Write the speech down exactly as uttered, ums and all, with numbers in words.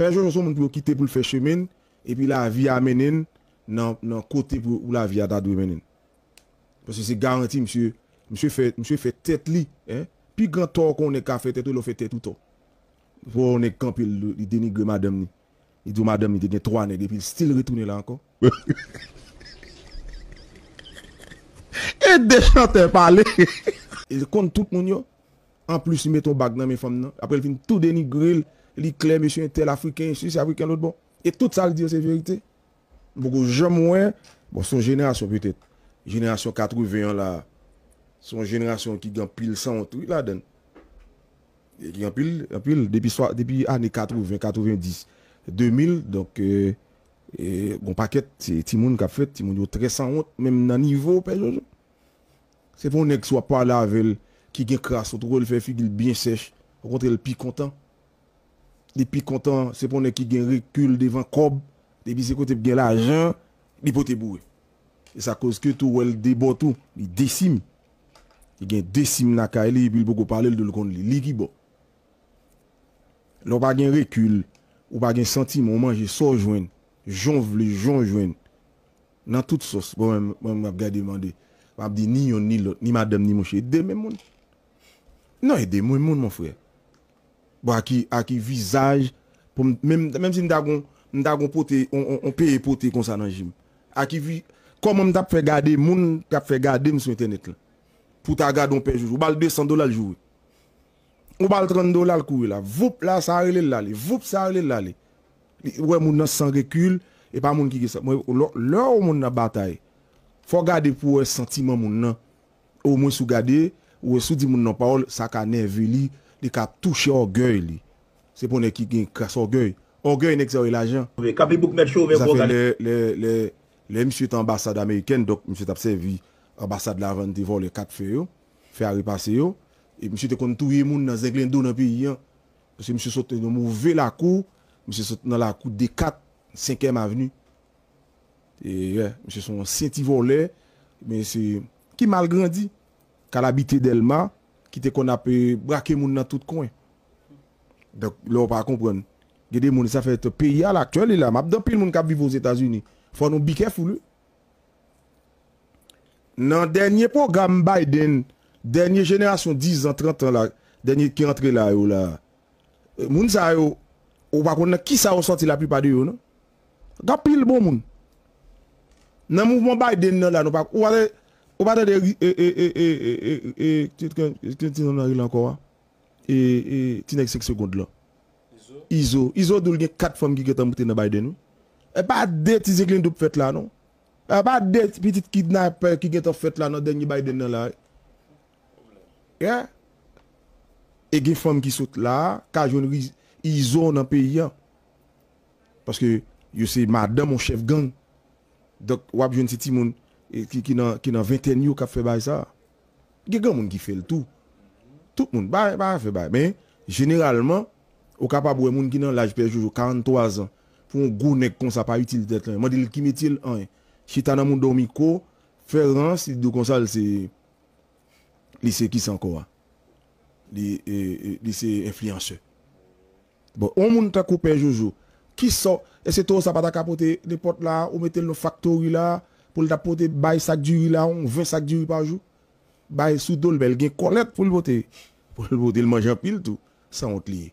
Pè Jojo se yon moun pou yo kite pou l fè chemen l, epi lavi a mennen l nan, nan kote pou, pou lavi a ta dwe mennen l. Paske se garanti, misye, misye fè, misye fè tèt li, en. Pi gran tò ke yon nèg ka fè tèt ou, lè w fè tèt ou tò. Pou yon nèg kanpe, li, li denigre madanm li. Li di w madanm li te gen twa nèg, epi l still retounen la ankò. E de chantè pale. Li konn tout moun yo. Anplis, li mete yon bag nan men fanm nan. Apre, li fin tou denigre l. Li klè, mesye entèl afriken, isi, se afriken lòt bò. E tout sa l di yo, se verite. M poko janm wè. Bon, se yon jenerasyon petèt. Jenerasyon katreven an la. Se yon jenerasyon ki gen anpil sanwont, wi, ladan l. E gen anpil, anpil, depi swa, depi ane katreven, katrevenndis, de mil, donk, euh, e, gon pakèt, se timoun k ap fèt, timoun yo trè sanwont, menm nan nivo, Pè Jojo. Se pa yon nèg si w ap pale avè l, ki gen kras, ou twouve l fè figi l byen sèch, okontrè, l pi kontan. Li pi kontan, se pa yon nèg ki gen rekil devan kòb, depi se kote gen lajan, li pote boure. E sa koz ke tou wè l de bò tou, li de sim. Li gen de sim lakay li, epi l poko pale l, l konn li, li ki bò. Lè w pa gen rekil, ou pa gen santiman, ou manje sa w jwenn, jan w vle, jan w jwenn. Nan tout sòs, bon, mwen, mwen, m ap gade mande. M ap di ni yonn ni lòt, ni madanm ni mouche. Ede menm moun. Non, ede mwen moun, mon frè. Bon, a ki, a ki vizaj, pou m, menm, menm si m ta gon, m ta gon pote, on, on, on peye pote konsa nan ji m. A ki vi, kòman m t ap fè gade moun k ap fè gade m sou entènèt la? Pou ta gade on Pè Jojo, ou ba l de san dola l joure. Ou ba l trant dola l kouri la. Voup la, sa rele l ale. Voup sa rele l ale. Li wè moun nan san rekil, e pa moun ki gen sa. Mwen, lè, lè w moun nan batay, fò w gade pou w wè santiman moun nan. Omwen si w gade, ou wè si w di moun nan pawòl, sa ka nève li, li ka touche ògèy li. Se pou nèg ki gen kras ògèy. Ògèy nèg sa yo e lajan. Sa fè lè, lè, lè, lè misye te anbasad amerikèn, donk misye t ap sèvi anbasad la avan l te vòlè kat fè yo, fè a repase yo. E misye te konn touye moun nan zenglendo nan peyi an. Paske misye sot nan move lakou, misye sot nan lakou de kat, senkyèm avni. E, yeah, misye se yon ansyen ti vòlè, men se, ki mal grandi, k al abite Dèlma, ki te konn ap, eh, brake moun nan tout kwen. Donk, lè w pa konprann, gen de moun, sa fè t-, peyi a la, aktyèl li la, m ap di anpil moun k ap viv Ozetazini, fò nou be careful, wi. Nan dènye pwogram Biden, dènye jenerasyon diz an, trant an la, dènye ki antre la yo la, eh, moun sa yo, ou pa konn nan kisa yo sòti laplipa de yo, non? Gen anpil bon moun. Nan mouvman Biden nan la, nou pa, ou pa, ou pa tande, e, e, e, ti, ti, ti, ti nonm nan rele ankò a? E, e, ti nèg senk segond lan. Izo. Izo. Izo di w l gen kat fanm ki gentan moute nan Biden, wi. E pa de ti zenglendo k fèt la, non. E pa de ti pitit kidnapè ki gentan fèt la nan dènye Biden nan la, wi. Yeah. E gen fanm ki sot la, ka jwenn ri-, Izo nan peyi an. Paske yo se madanm yon chèf gang. Donk, w ap jwenn se timoun, e, ki, ki nan, ki nan ventèn yo k ap fè bagay sa a. Gen granmoun ki fè l tou. Tout moun, pa, pa fè bagay. Men, jeneralman, ou kapab wè moun ki nan laj Pè Jojo, karant twa zan, pou yon gwo nèg konsa pa itil tèt li anyen. Mande l ki metye l, anyen. Chita nan mouda w mikwo, fè rans, li di w konsa, l se, li se kisa ankò a? Li, e, e, li se enfliyansè. Bon, yon moun tankou Pè Jojo, kisa, èske towo sa pa ta ka pote nenpòt la, ou mete l nan faktori la, pou l ta pote bay sak diri la, yon ven sak diri pa jou? Bay sou do l, men l gen kòlèt pou l pote. Pou l pote, l manje anpil tou. Sanwont li ye.